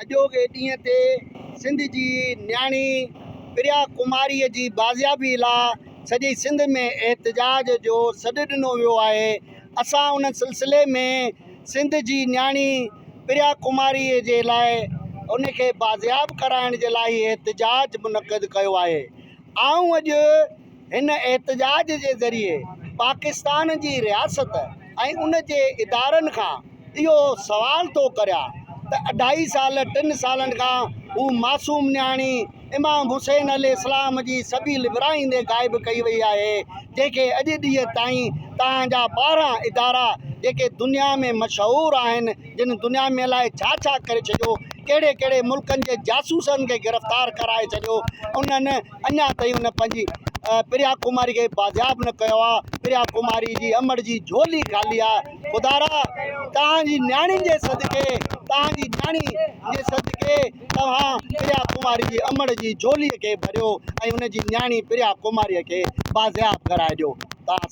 اڄوڪي ڏينهن تي سنڌ جي نياڻي پريا ڪماري جي بازيابي لا سڄي سنڌ ۾ احتجاج جو سڏ ڏنو ويو آهي اسان ان سلسلي ۾ سنڌ جي نياڻي پريا ڪماري جي لاء ان کي بازياب ڪرائڻ جي لاء هي احتجاج منعقد ڪيو آهي آئون اڄ هن احتجاج جي ذريعي پاڪستان جي رياست ۽ ان جي ادارن کان اهو سوال ٿو ڪريان ته اڍائي سال ٽن سالن کان هو معصوم نياڻي امام حسين عليه السلام جي سبيل ورهائيندي غائب ڪئي وئي آهي جنهن کي اڄ ڏينهن تائين توهان جا 12 ادارا جيڪي دنيا ۾ مشهور آهن جن دنيا ۾ الائي ڇا ڇا ڪري ڇڏيو ڪهڙي ڪهڙي ملڪن جي جاسوسن کي گرفتار ڪرائي ڇڏيو انهن اڃا تائين ان پنهنجي پريا ڪماري کي بازياب نه ڪيو آ پريا ڪماري جي امڙ جي جهولي خالي آ خدارا توهان جي نياڻين جي صدقي توهان جي نياڻي جي صدقي توهان پريا ڪماري جي امڙ جي جهولي کي ڀريو ۽ ان جي نياڻي پريا ڪماري کي بازياب ڪرائي ڏيو.